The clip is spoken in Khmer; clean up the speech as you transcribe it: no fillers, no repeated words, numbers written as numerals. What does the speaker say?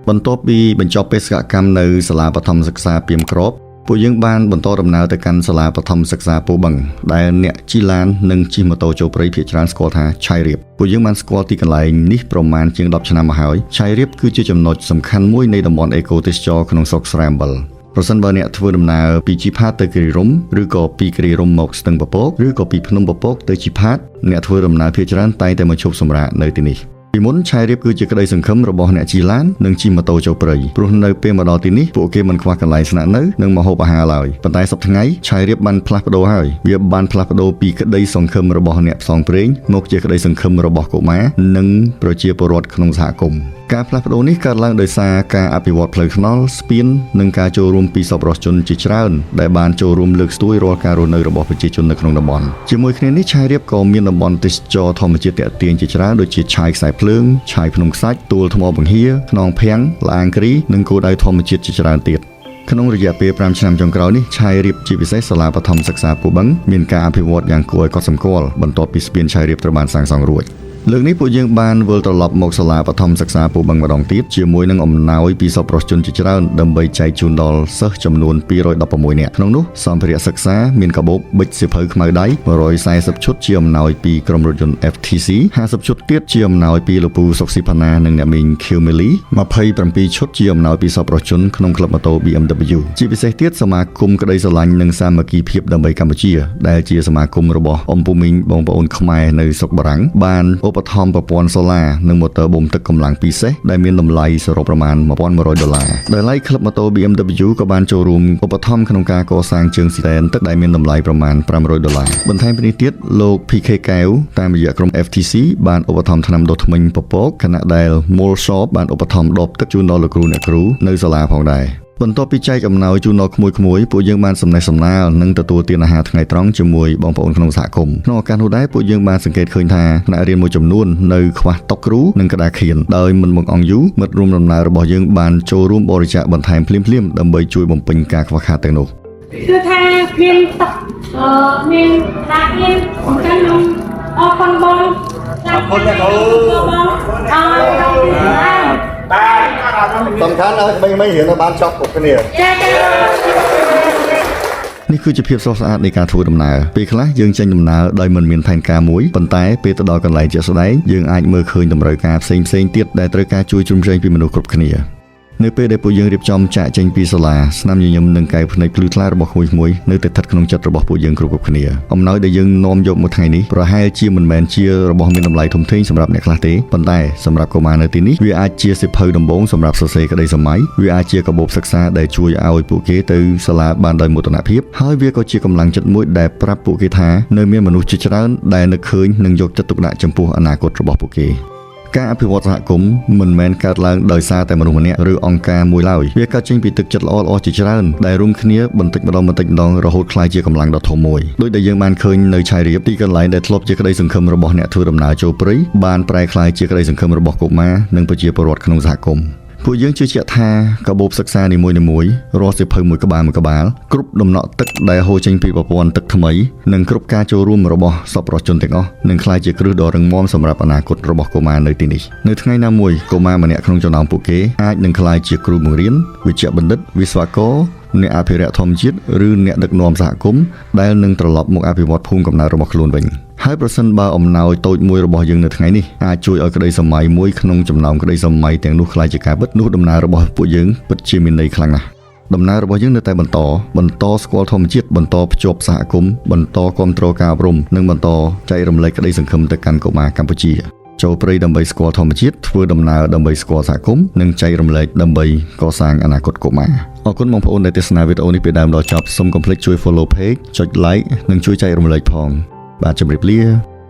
បន្ទាប់ពីបញ្ចប់បេសកកម្មនៅសាលាបឋមសិក្សាពាមក្របពួកយើងបានបន្តដំណើរទៅកាន់សាលាបឋមសិក្សាពោបឹងដែលអ្នកជិះឡាននិងជិះម៉ូតូចូលព្រៃភាគច្រើនស្គាល់ថាឆៃរៀបពួកយើងបានស្គាល់ទីកន្លែងនេះប្រមាណជាង10ឆ្នាំមកហើយឆៃរៀបគឺជាចំណុចសំខាន់មួយនៃតំបន់អេកូទេសចរក្នុងស្រុកស្រែអំបិលប្រសិនបើអ្នកធ្វើដំណើរពីជីផាតទៅគិរីរម្យឬក៏ពីគិរីរម្យមកស្ទឹងពពកឬក៏ពីភ្នំពពកទៅជីផាតអ្នកធ្វើដំណើរភាគច្រើនតែងតែមកឈប់សម្រាកនៅទីនេះពីមុនឆាយរៀបគឺជាក្តីសង្ឃឹមរបស់អ្នកជិះឡាននិងជិះម៉ូតូចូលព្រៃព្រោះនៅពេលមកដល់ទីនេះពួកគេមិនខ្វះកន្លែងស្នាក់នៅនិងម្ហូបអាហារឡើយប៉ុន្តែសប្តាហ៍ថ្ងៃឆាយរៀបបានផ្លាស់ប្ដូរហើយវាបានផ្លាស់ប្ដូរពីក្តីសង្ឃឹមរបស់អ្នកផ្សងព្រេងមកជាក្តីសង្ឃឹមរបស់កុមារនិងប្រជាពលរដ្ឋក្នុងសហគមន៍ការផ្លាស់ប្ដូរនេះកើតឡើងដោយសារការអភិវឌ្ឍផ្លូវថ្នល់ស្ពាននិងការចូលរួមពីសប្បុរសជនជាច្រើនដែលបានចូលរួមលើកស្ទួយរាល់ការរស់នៅរបស់ប្រជាជននៅក្នុងតំបន់ជាមួយគ្នានេះឆាយរៀបក៏មានតំបន់ទេសចរធម្មជាតិទាក់ទាញជាច្រើនដូចជាឆាយខ្សែភ្លើងឆាយភ្នំខ្សាច់ទួលថ្មបង្ហៀខ្នងភាំងលាងគ្រីនិងគោលដៅធម្មជាតិជាច្រើនទៀតក្នុងរយៈពេល5ឆ្នាំចុងក្រោយនេះឆាយរៀបជាពិសេសសាលាបឋមសិក្សាពូបឹងមានការអភិវឌ្ឍយ៉ាងគួរឲ្យកត់សម្គាល់បន្ទាប់ពីស្ពានឆាយរៀបត្រូវបានសាងសង់រួចលើកនេះពួកយើងបានវិលត្រឡប់មកសាលាបឋមសិក្សាពូបឹងម្ដងទៀតជាមួយនឹងអំណោយពីសប្បុរសជនជាច្រើនដើម្បីចែកជូនដល់សិស្សចំនួន216នាក់ក្នុងនោះសម្ភារៈសិក្សាមានកាបូបប៊ិចសៀវភៅខ្មៅដៃ140ឈុតជាអំណោយពីក្រុមរថយន្ត FTC 50ឈុតទៀតជាអំណោយពីលោកពូសុកស៊ីផាណានិងអ្នកមីងខៀវមេលី27ឈុតជាអំណោយពីសប្បុរសជនក្នុងក្លឹបម៉ូតូ BMW ជាពិសេសទៀតសមាគមក្តីស្រឡាញ់និងសាមគ្គីភាពដើម្បីកម្ពុជាដែលជាសមាគមរបស់អំពូមីងបងប្អូនខ្មែរនៅស្រុកបារាំងបានឧបត្ថម្ភប្រព័ន្ធសូឡានិងម៉ូទ័របូមទឹកកម្លាំងពិសេសដែលមានតម្លៃសរុបប្រមាណ1100ដុល្លារដោយឡែកក្លឹបម៉ូតូ BMW ក៏បានចូលរួមឧបត្ថម្ភក្នុងការកសាងជើងស៊ីតែនទឹកដែលមានតម្លៃប្រមាណ500ដុល្លារបន្ថែមពីនេះទៀតលោក PK កែវតាមរយៈក្រុម FTC បានឧបត្ថម្ភថ្នាំដុសធ្មេញពពកខណៈដែល Mall Shop បានឧបត្ថម្ភដបទឹកជូនដល់លោកគ្រូអ្នកគ្រូនៅសាលាផងដែរបន្ទាប់ពីចែកអំណោយជូនដល់ក្មួយៗពួកយើងបានសំណេះសំណាលនិងទទួលទានអាហារថ្ងៃត្រង់ជាមួយបងប្អូនក្នុងសហគមន៍ក្នុងឱកាសនោះដែរពួកយើងបានសង្កេតឃើញថាថ្នាក់រៀនមួយចំនួននៅខ្វះតុគ្រូនិងក្តារខៀនដោយមិនបង្អង់យូរមិត្តរួមដំណើររបស់យើងបានចូលរួមបរិច្ចាគបន្ថែមភ្លាមៗដើម្បីជួយបំពេញការខ្វះខាតទាំងនោះ គឺថាមានទឹកអឺមានដាក់មានអញ្ចឹងខ្ញុំអរគុណបង អរគុណអ្នកគ្រូ បងអរគុណបាទ សំខាន់ឲ្យក្មេងៗរៀនឲ្យបានចប់គ្រប់គ្នា ចាចា នេះគឺជាភាពស្រស់ស្អាតនៃការធ្វើដំណើរពេលខ្លះយើងចេញដំណើរដោយមិនមានផែនការមួយប៉ុន្តែពេលទៅដល់កន្លែងជាក់ស្ដែងយើងអាចមើលឃើញតម្រូវការផ្សេងផ្សេងទៀតដែលត្រូវការជួយជ្រោមជ្រែងពីមនុស្សគ្រប់គ្នានៅពេលដែលពួកយើងរៀបចំចាកចេញពីសាលាស្នាមញញឹមនិងកែវភ្នែកភ្លឺថ្លារបស់ក្មួយៗនៅតែស្ថិតក្នុងចិត្តរបស់ពួកយើងគ្រប់ៗគ្នាអំណោយដែលយើងនាំយកមកថ្ងៃនេះប្រហែលជាមិនមែនជារបស់មានតម្លៃធំធេងសម្រាប់អ្នកខ្លះទេប៉ុន្តែសម្រាប់កុមារនៅទីនេះវាអាចជាសៀវភៅដំបូងសម្រាប់សរសេរក្តីសម័យវាអាចជាកាបូបសិក្សាដែលជួយឲ្យពួកគេទៅសាលាបានដោយមោទនភាពហើយវាក៏ជាកម្លាំងចិត្តមួយដែលប្រាប់ពួកគេថានៅមានមនុស្សជាច្រើនដែលនឹកឃើញនិងយកចិត្តទុកដាក់ចំពោះអនាគតរបស់ពួកគេការអភិវឌ្ឍសហគមន៍មិនមែនកើតឡើងដោយសារតែមនុស្សម្នាក់ឬអង្គការមួយឡើយវាកើតចេញពីទឹកចិត្តល្អៗជាច្រើនដែលរួមគ្នាបន្តិចម្ដងបន្តិចម្ដងរហូតក្លាយជាកម្លាំងដ៏ធំមួយដោយដែលយើងបានឃើញនៅឆាយរៀបទីកន្លែងដែលធ្លាប់ជាក្តីសង្ឃឹមរបស់អ្នកធ្វើដំណើរចូលព្រៃបានប្រែក្លាយជាក្តីសង្ឃឹមរបស់កុមារនិងប្រជាពលរដ្ឋក្នុងសហគមន៍ពួកយើងជឿជាក់ថាកាបូបសិក្សានីមួយៗរាល់សៀវភៅមួយក្បាលមួយក្បាលគ្រប់ដំណក់ទឹកដែលហូរចេញពីប្រព័ន្ធទឹកថ្មីនិងគ្រប់ការចូលរួមរបស់សប្បុរសជនទាំងអស់នឹងក្លាយជាគ្រឹះដ៏រឹងមាំសម្រាប់អនាគតរបស់កុមារនៅទីនេះនៅថ្ងៃណាមួយកុមារម្នាក់ក្នុងចំណោមពួកគេអាចនឹងក្លាយជាគ្រូបង្រៀនវិជ្ជបណ្ឌិតវិស្វករអ្នកអភិរក្សធម្មជាតិឬអ្នកដឹកនាំសហគមន៍ដែលនឹងត្រឡប់មកអភិវឌ្ឍភូមិកំណើតរបស់ខ្លួនវិញហើយប្រសិនបើអំណោយតូចមួយរបស់យើងនៅថ្ងៃនេះអាចជួយឲ្យក្តីសម័យមួយក្នុងចំណោមក្តីសម័យទាំងនោះក្លាយជាការពិតនោះដំណើររបស់ពួកយើងពិតជាមានន័យខ្លាំងណាស់ដំណើររបស់យើងនៅតែបន្តបន្តស្គាល់ធម្មជាតិបន្តភ្ជាប់សហគមន៍បន្តគ្រប់គ្រងការអប់រំនិងបន្តចែករំលែកក្តីសង្ឃឹមទៅកាន់កុមារកម្ពុជាចូលព្រៃដើម្បីស្គាល់ធម្មជាតិធ្វើដំណើរដើម្បីស្គាល់សហគមន៍និងចែករំលែកដើម្បីកសាងអនាគតកុមារអរគុណបងប្អូនដែលទស្សនាវីដេអូនេះពីដើមដល់ចប់សូមកុំភ្លេចជួយ follow page ចុច like និងជួយចែករំលែកផងបាទជម្រាបលា។